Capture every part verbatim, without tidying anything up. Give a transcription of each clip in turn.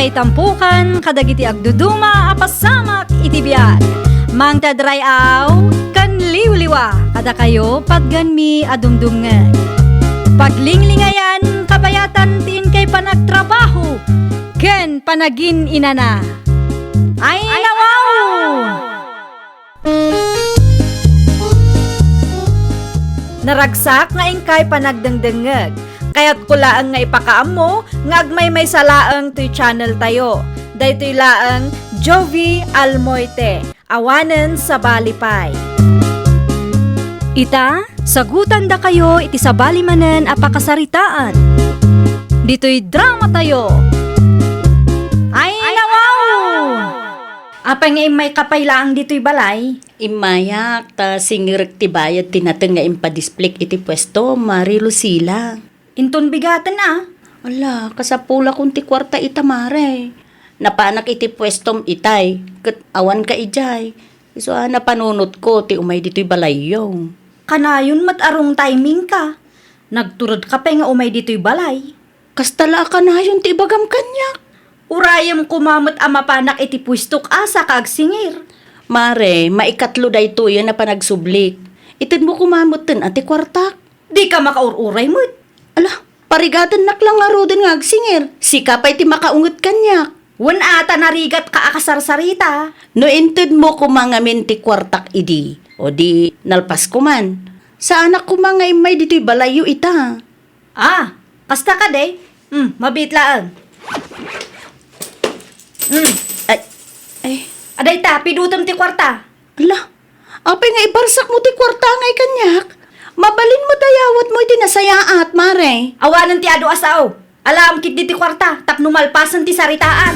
Itampukan kadagiti agduduma a pasamak iti biag. Mangted ray-aw ken liwliwa kadakayo patgenmi a dumdumngeg. Paglinglingayan kabayatan ti inkay panagtrabaho ken panagin-inana. Ay, nawaw! Naragsak nga inkay panagdengdengngeg. Kayatko laeng nga ipakaammo nga agmaymaysa laeng toy channel tayo. Daytoy laeng Jovie Almoite, awanen sabali pay. Ita, sagutandakayo iti sabali manen a pakasaritaan. Ditoy drama tayo. Ay, nawaw! Apay nga immayka pay laeng ditoy balay? Immayak, ta singirek ti bayad ti nateng nga impadisplik iti puesto, Mare Lucila. Inton bigaten a? Ala, kasapulakon ti kuarta ita, Mare. Napanak iti puestom itay, ket awanka idiay. Isu a napanunotko ti umay ditoy balayyo. Kanayon met a wrong timing ka. Nagturedka pay nga umay ditoy balay. Kasta la a kanayon ti ibagam kaniak. Urayem koma met a mapanak iti puestok a saka agsingir. Mare, maikatlo daytoyen a panagsublik. Itedmo koma metten a ti kuartak. Dika makaur-uray met. Ala, parigatennak la ngaruden nga agsingir. Sika pay ti makaunget kaniak. Wen a, ta narigatka a kasarsarita. No intedmo koma ngamin ti kuartak idi, o di nalpasko man. Saanak koma nga immay ditoy balayyo ita. Ah, kasta kadi? Hmm, mabiit laeng. Hmm. Ay, ay. Adayta, pidutem ti kuarta. Ala, apay nga ibarsakmo ti kuarta ngay kaniak? Mabalin met a yawatmo iti nasayaat, Mare. Awanen ti adu a sao. Alaem ketdi ti kuarta tapno malpasen ti saritaan.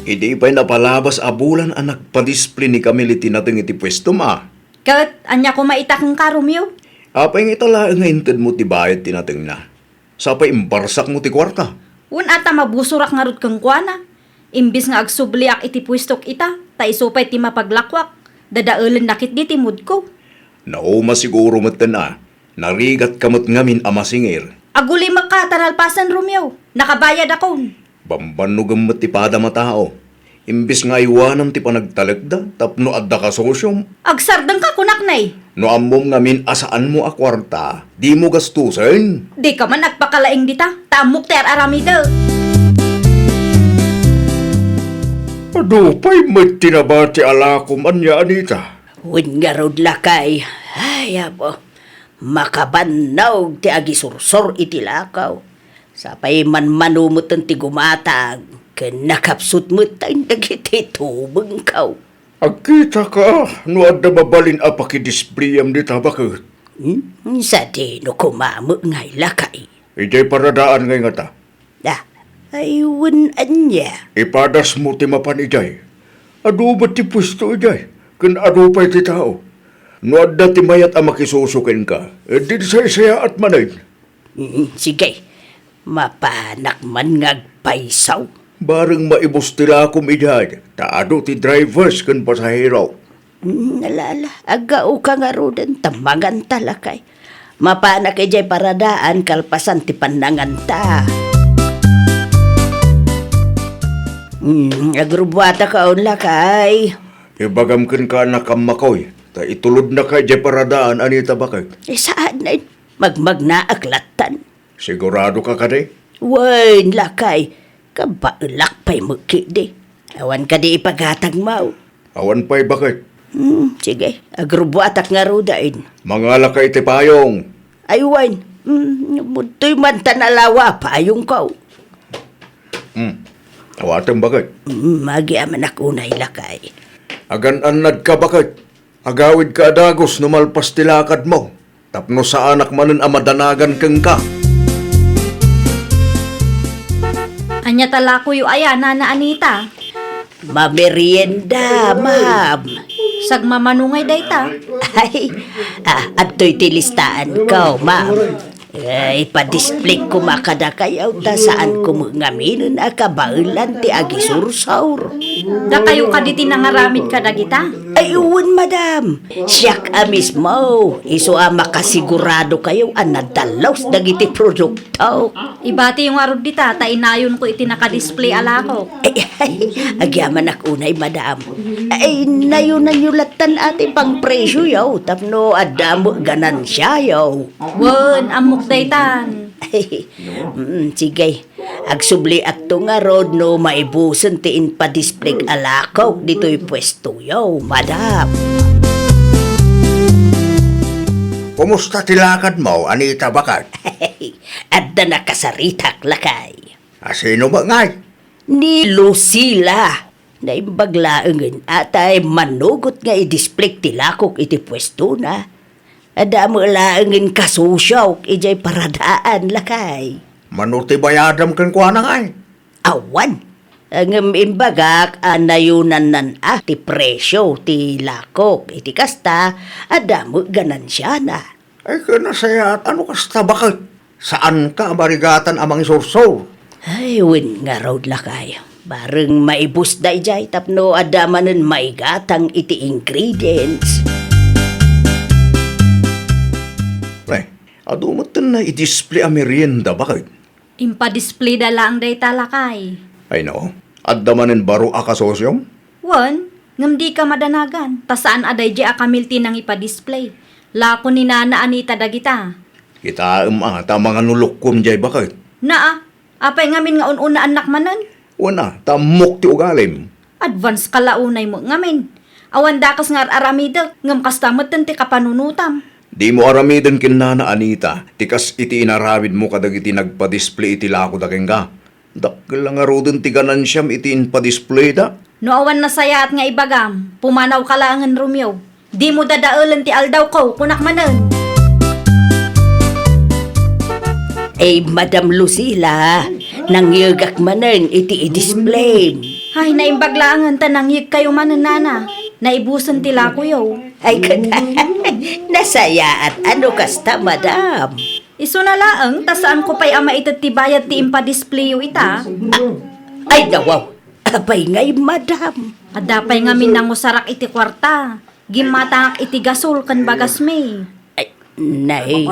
Idi pay napalabas a bulan a nagpadisplay ni Camille iti nateng iti puestom a. Ket ania koma ita kenka, Romeo? Apay nga ita laeng nga intedmo ti bayad ti natengna? Sa pay imbarsakmo ti kuarta? Wen a, ta mabusorak ngarud kenkuana. Imbes nga agsubliak iti puestok ita, ta isu pay ti mapaglakuak, dadaelenna ketdi ti moodko. Nauma siguro metten a, narigatka met ngamin a masingir. Agulimekka ta nalpasen, Romeo. Nakabayadakon. Bambannogem met ti padam a tao. Imbes nga aywanam ti panagtalekda tapno adda kasosiom. Agsardengka, kunak, nay. No ammom ngamin a saanmo a kuarta, dimo gastusen. Dika man agpakalaing dita, ta ammok ti ar-aramidek. Adu pay met ti nabati a lakom ania, Anita? Wen ngarud, lakay. Ay, Apo. Makabannog ti agisursor iti lakaw. Sapay manmano metten ti gumatag, ken nakapsut metten dagiti tubengko. Agkitaka no adda mabalin a pakidisplayam dita, baket? Hmm? Sadino koma met ngay, lakay? Idiay paradaan ngay ngata. Ah, ay, wen ania? Ipadasmo ti mapan idiay. Adu met ti puesto idiay, ken adu pay ti tao. No adda ti mayat a makisuso kenka, dinsaysayaat manen. Mm, sige. Mapanak man nga agpayso. Bareng maibus ti lakom idiay, ta adu ti drivers ken pasahero. Mm, ala, ala, aggaoka ngaruden, ta manganta, lakay. Mapanak idiay paradaan kalpasan ti pannanganta. Mm, agrubbuatakaon, lakay. Ibagam kenka a nakammakoy, ta itulodnaka idiay paradaan, Anita, baket. Eh, saan, eh. Magmagnaak lattan. Siguradoka kadi? Wen, lakay, kabaelak pay met ketdi. Awan kadi ipagatagmo? Awan pay, baket. Hmm, sige, agrubbuatak ngaruden. Mangalaka iti payong. Ay, wen, hmm, budtoy man ta nalawa payongko. Hmm, awatem, baket. Hmm, agyamanak unay, lakay. Agan-annadka, baket. Agawidka a dagus no malpas ti lakadmo, tapno saanak manen a madanagan kenka. Ania ta lakoyo aya, Nana Anita? Mamerienda, ma'am. Sagmamano ngay dayta? Ay, ah, adtoy ti listaanko, ma'am. Ay, ipa-display koma kadakayo ta saanko met ngaminen a kabaelan ti agisursor. Dakayo kadi ti nangaramid kadagita? Ay, wen, madam. Siak a mismo. Isu a makasiguradokayo a nadalus dagiti produkto. Ibatiyo ngarud dita ta inayonko iti naka-display a lakok. Ay, ay, agyamanak unay, madam. Ay, nayonanyo lattan a ti pangpresioyo tapno adda met ganansiayo. Wen, ammok daytan. Mm, sige. Agsubliakto ngarud no maibusen ti impa-display a lakok ditoy puestoyo, madam. Kumusta ti lakadmo, Anita, baket? Adda nakasaritak, lakay. A sino met ngay? Ni Lucila. Naimbag laengen a tay manugot nga i-display ti lakok iti puestona. Adda met laengen kasosiok idiay paradaan, lakay. Mano ti bayadam kenkuana ngay? Awan. Ngem imbagak a nayonanna ti presio ti lakok. Iti kasta, adda met ganansiana. Ay, ket nasayaat, ano kasta, baket? Saanka a marigatan a mangisursor? Ay, wen ngarud, lakay. Bareng maibus daydiay tapno adda manen maigatang iti ingredients. Ay, adu metten a i-display a merienda, baket? Impa-display da laeng dayta, lakay. Ay, no? Adda manen baro a kasosiom? Wen, ngem dika madanagan, ta saan a daydiay a kamil ti nangipa-display. Lako ni Nana Anita dagita. Kitaem a, ta manganulokkom diay, baket. Naa, apay ngamin nga un-unaannak manen? Wen a, ta ammok ti ugalim. Advance ka la unay met ngamin. Awan dakes nga ar-aramidek, ngem kasta metten ti kapanunotam. Dimo aramiden ken Nana Anita ti kas iti inaramidmo kadagiti nagpa-display iti lakoda kenka. Dakkel a ngaruden ti ganansiam iti impa-displayda. No awan nasayaat nga ibagam, pumanawka laengen, Romeo. Dimo dadaelen ti aldawko, kunak manen. Ay, Madam Lucila, nangyegak manen iti i-display. Ay, naimbag laengen ta nangyegkayo manen, Nana. Naibusen ti lakoyo. Ay, ket, nasayaat a no kasta, Madam. Isuna laeng ta saanko pay a maited ti bayad ti impa-displayo ita. Ay, nawaw. Apay ngay, Madam? Adda pay ngamin nangusarak iti kuarta. Gimmatangak iti gasol ken bagasmi. Ay, nay.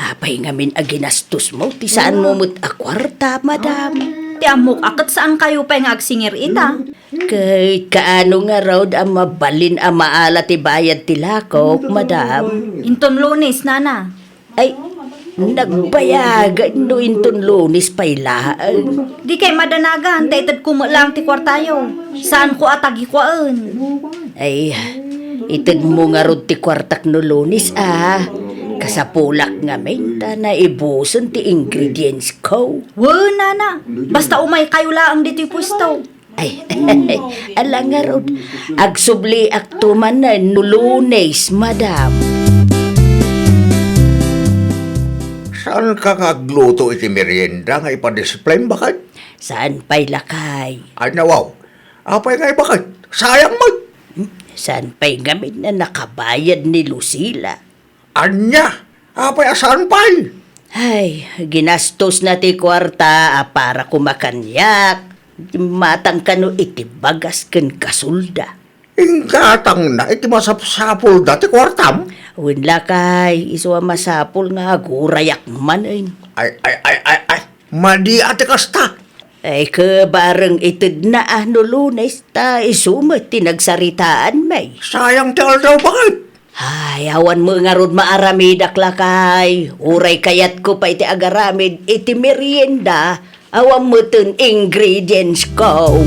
Apay ngamin a ginastosmo ti saanmo met a kuarta, Madam? Ti ammok a ket saankayo pay nga agsingir ita. Ket kaano ngarud a mabalin a maala ti bayad ti lakok, Madam? Inton Lunes, Nana. Ay, nagbayagen no inton Lunes pay laeng. Dikay madanagan ta itedko met laeng ti kuartayo. Saanko a tagikuaen. Ay, itedmo ngarud ti kuartak no Lunes, a. Kasapulak ngamin ta naibusen ti ingredientsko. Wen, Nana. Basta umaykayo laeng ditoy puesto. Ay, ala ngarud, agsubliakto manen no Lunes, Madam. Saanka nga agluto iti merienda nga ipa-display, baket? Saan pay, lakay? Ay, nawaw. Apay ngay, baket? Sayang met. Saan pay ngamin a nakabayad ni Lucila? Ania? Apay a saan pay? Ay, ginastosna ti kuarta a para koma kaniak. Matang kano iti bagas ken gasolda. Inggatangna iti masapsapulda ti kuartam? Wen, lakay, isu a masapul nga agurayak manen. Ay, ay, ay, ay, ay. Madi a ti kasta. Ay, ket bareng itedna a no Lunes, ta isu met ti nagsaritaanmi. Sayang ti aldaw, baket. Ay, awan met ngarud maaramidak, lakay. Uray kayatko pay ti agaramid iti merienda, awan metten ingredientsko.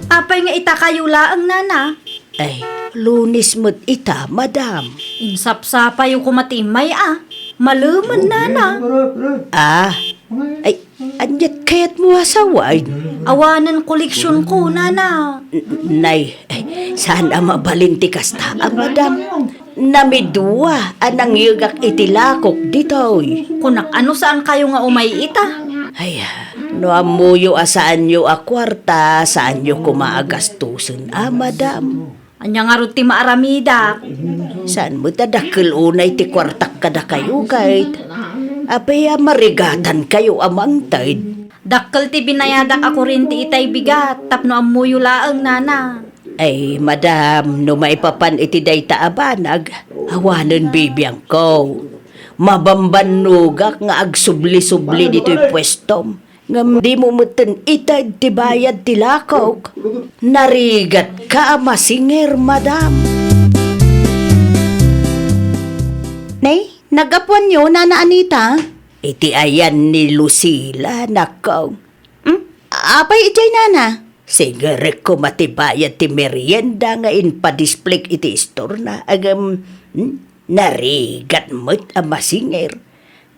Apay nga itakayo laeng, Nana? Ay, Lunes met ita, Madam. Insapsapayo koma ti immay a. Malemen, Nana. Ah, ay, aniat kayatmo a sawen? Awanen koleksionko, Nana. N-, nay, ay, saan a mabalin ti kasta a, Madam? Namidua a nangyegak iti lakok ditoy. Kunak, ano, saankayo nga umay ita? Ay, no ammoyo a saanyo a kuarta, saanyo koma a gastusen a, Madam. Ania ngarud ti maaramidak? Saan met a dakkel unay ti kuartak kadakayo, ket apay a marigatankayo a mangted? Dakkel ti binayadak a kurente itay bigat tapno ammoyo laeng, nana. Ay, madam, no maipapan iti dayta a banag, awanen bibiangko. Mabambannogak nga agsubli-subli ditoy puestom. Ngem dimo metten ited ti bayad ti lakok. Narigatka a masinger, madam. Nay, nagapuanyo, Nana Anita? Iti ayan ni Lucila, nakong. Hmm? Apay idiay, Nana? Singerek koma ti bayad ti merienda nga inpadisplayk iti istorna. Agem, hmm? Narigat met a masinger.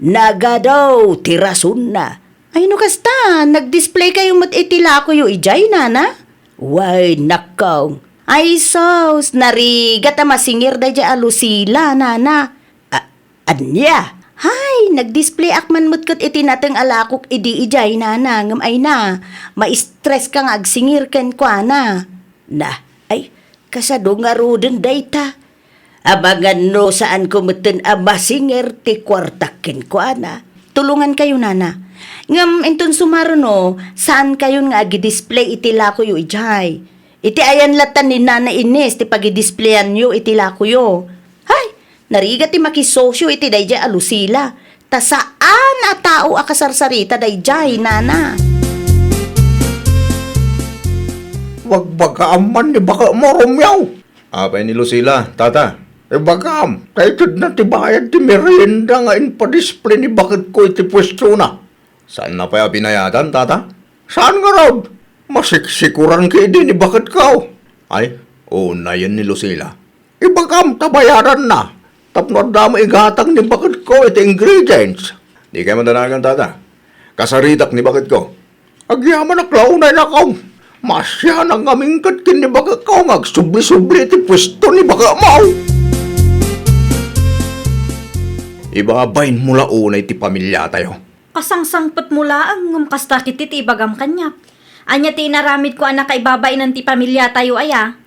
Nagadu ti rasonna. Ay, no kasta, nagdisplaykayo met iti lakoyo idiay, nana? Way, nakkong. Ay, sus, narigat a masinger daydiay a Lucila, nana. A-, ania? Hay, nagdisplayak man met ket iti nateng a lakok idi idiay, nana, ngem ay na, ma-stress ka nga agsingir kenkuana. Na, ay, kasano ngaruden dayta? Amangan no saanko metten a masinger ti kuartak kenkuana. Tulongankayo, nana. Ngem inton sumaruno, saankayon nga agidisplay iti lakoyo idiay. Iti ayan latta ni Nana Ines ti pagidisplayanyo iti lakoyo. Hay, narigat ti makisosyo iti daydiay a Lucila. Ta saan a tao a kasarsarita daydiay, nana. Bagbagaam man ni baketmo, Romeo. Apay ni Lucila, tata? Ibagam, ta itedna ti bayad ti merienda nga inpadisplay ni baketko iti puestona. Saanna pay a binayadan, tata? Saan ngarud? Masiksikuran ketdi ni baketko. Ay, unayen ni Lucila. Ibagam ta bayadanna, tapno adda met igatang ni baketko iti ingredients. Dikay madanagan, tata. Kasaritak ni baketko. Agyamanak la unay, nakong. Maasianak ngamin ket ken ni baketko nga agsubli-subli iti puesto ni baketmo. Ibabainmo la unay ti pamiliatayo. Kasangsangpetmo laeng, ngem kasta ketdi ti ibagam kaniak. Ania ti inaramidko a nakaibabainan ti pamiliatayo aya?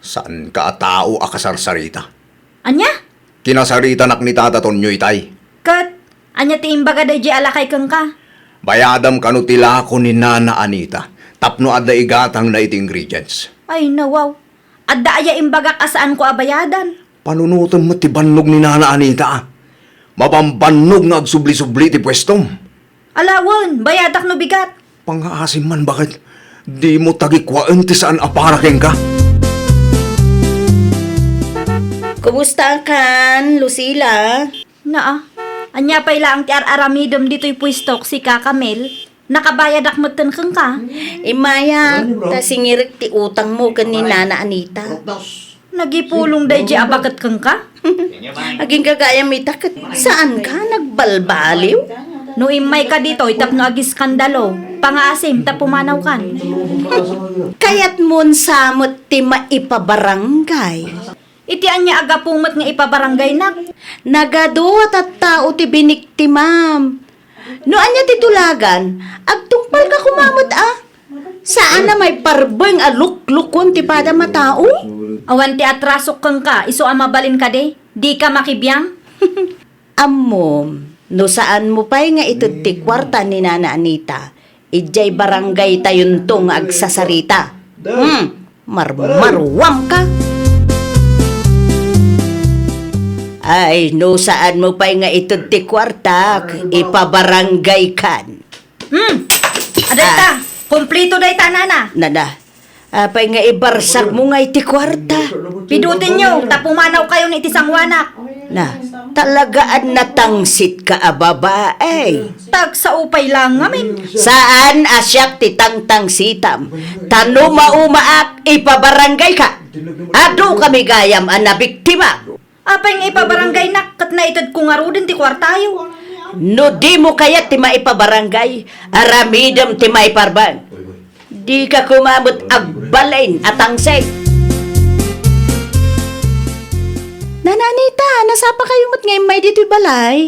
Saanka a tao a kasarsarita. Ania? Kinasaritanak ni Tata Tonyo itay. Ket ania ti imbaga daydiay a lakay kenka? Bayadam kano ti lako ni Nana Anita tapno adda igatangna iti ingredients. Ay, nawaw. Adda aya imbagak a saanko a bayadan? Panunotem met ti bannog ni Nana Anita, a. Mabambannog nga agsubli-subli ti puestom. Alawen, bayadak no bigat. Pangngaasim man, baket. Dimo tagikuaen ti saan a para kenka. Kumustakan, Lucila? Naa, ania pay laeng ti ar-aramidem ditoy puestok, sika, Camel? Nakabayadak metten kenka? Immay, ta singirek ti utangmo ken ni Nana Anita. Nagipulong daydiay a baket kenka? Agingga gayam ita ket saanka nagbalbaliw? No immayka ditoy tapno agiskandalo, pangngaasim ta pumanawkan. Kayatmon sa met ti maipabarangay? Iti ania a gapu met nga ipabaranggaynak? Nagadu a tattao ti biniktimam. No ania ti tulagan, agtungpalka koma met a. Saan a maiparbeng a luklukon ti padam a tao? Awan ti atrasok kenka, isu a mabalin kadi, dika makibiang? Ammom, no saanmo pay nga ited ti kuarta ni Nana Anita, idiay barangaytayonto nga agsasarita. Hmm, marmaruamka. Ay, no saanmo pay nga ited ti kuartak, ipabarangaykan. Hmm, adayta, ah, kompleto dayta, nana. Nana, apay nga ibarsakmo nga iti kuarta? Pidutenyo, ta pumanawkayon iti sangoanak. Na, talaga a natangsitka a babae. Tagsao pay la ngamin. Saan a siak ti tangtangsitam? Ta no maumaak, ipabarangayka. Adukami gayam a nabiktima. Apay nga ipabarangaynak ket naitedko ngaruden ti kuartayo? No dimo kayat ti maipabarangay, aramidem ti maiparbeng. Dika koma met agbalin a tangsit. Nana Anita, nasapakayo met nga immay ditoy balay?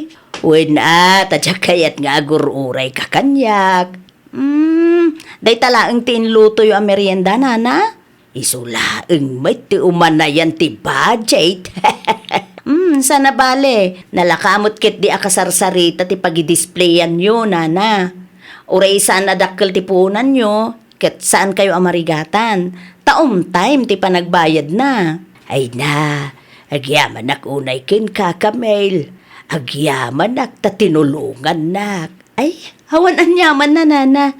Wen a, ta diak kayat nga agur-urayka kaniak. Hmm, dayta laeng ti inlutoyo a merienda, nana? Isu laeng met ti umanayan ti budget. Hmm, saan a bale, nalaka met ketdi a kasarsarita ti pagidisplayanyo, nana. Uray saan a dakkel ti puonanyo, ket saankayo a marigatan, ta on time ti panagbayadna. Ay na, agyamanak unay ken Kaka Mel. Agyamanak ta tinulongannak. Ay, awan aniamanna, nana.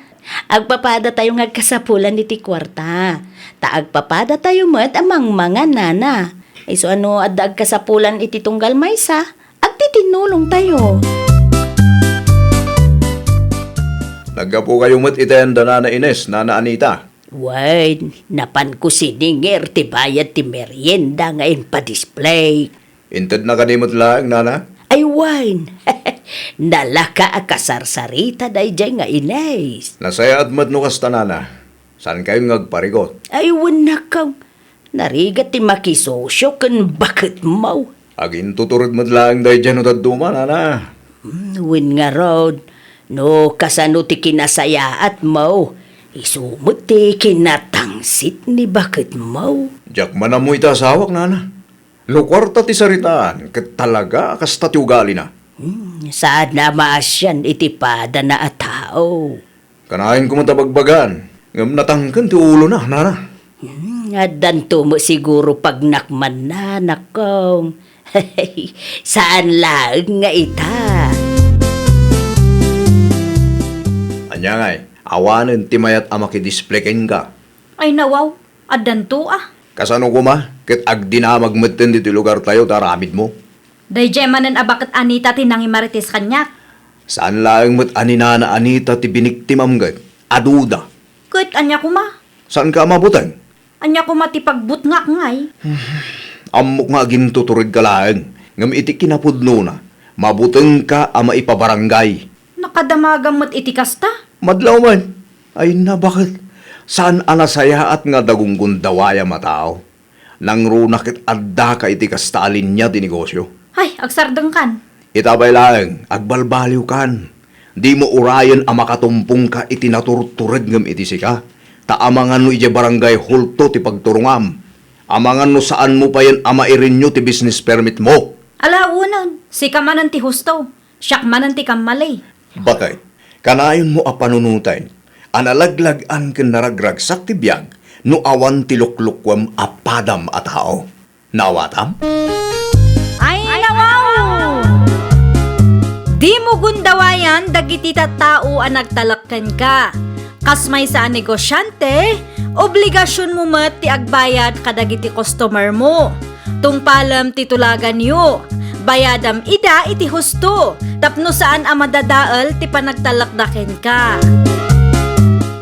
Agpapadatayo nga agkasapulan iti kuarta. Ta agpapadatayo met a mangmangan, nana. Isu a no adda agkasapulan iti tunggal maysa, agtitinnulongtayo. Naggapukayo met iti ayan da Nana Ines, Nana Anita? Wen, napanko sininger ti bayad ti merienda nga impadisplay. Intedna kadi met laeng, nana? Ay wen, nalaka a kasarsarita daydiay nga Ines. Nasayaat met no kasta, nana. Saankayon nga agparigot? Ay wen, nakaw. Narigat ti makisosio ken baketmo. Agintutured met laeng daydiay no dadduma, nana. Hmm, wen ngarud, no kasano ti kinasayaatmo, isu met ti kinatangsit ni baketmo. Diak man ammo iti asawak, nana. No kuarta ti saritaan, ket talaga a kasta ti ugalina. Hmm, saanna a maasian iti padana a tao. Kanayon koma ta bagbagaan, ngem natangken ti ulona, nana. Hmm, addanto met siguro pagnakmanna, nakong. Saan laeng nga ita. Ania ngay, awanen ti mayat a makidisplay kenka? Ay nawaw, addanto a. Kasano koma, ket agdinamag metten ditoy lugartayo ti aramidmo? Daydiay manen a baket Anita ti nangimarites kaniak. Saan laeng met a ni Nana Anita ti biniktimam ket aduda. Ket ania koma? Saanka a mabuteng? Ania koma ti pagbutngak ngay? Ammok nga agintuturedka laeng, ngem iti kinapudnona, mabutengka a maipabarangay. Nakadamagam met iti kasta? Madlaw man. Ay na, baket? Saan a nasayaat nga adda gunggundawayam a tao. Nangruna ket addaka iti kasta a linia ti negosio. Ay, agsardengkan. Ita pay laeng, agbalbaliwkan. Dimo urayen a makatumpongka iti naturtured ngem iti sika. Ta amangan no idiay barangay hurto ti pagturongam. Amangan no saanmo payen a mairenew ti business permit mo. Ala, awanen, sika manen ti husto. Siak manen ti kammali. Baket, kanayonmo a panunoten a nalaglag-an ken naragragsak ti biag no awan ti luklukuem a padam a tao. Naawatam? Ay, nawaw! Dimo gundawayan dagiti tattao a nagtalek kenka. Kas maysa a negosiante, obligasionmo met ti agbayad kadagiti customermo. Tungpalem ti tulaganyo. Bayadam ida iti husto, tapno saan a madadael ti panagtalekda kenka.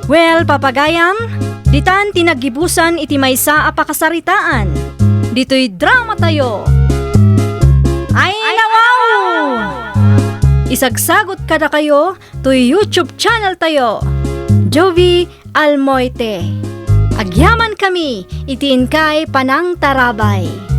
Well, papagayam, ditan ti naggibusan iti maysa a pakasaritaan. Ditoy dramatayo. Ay, nawaw! Isagsagot kadakayo toy YouTube channel tayo, Jovie Almoite. Agyamankami iti inkay panangtarabay.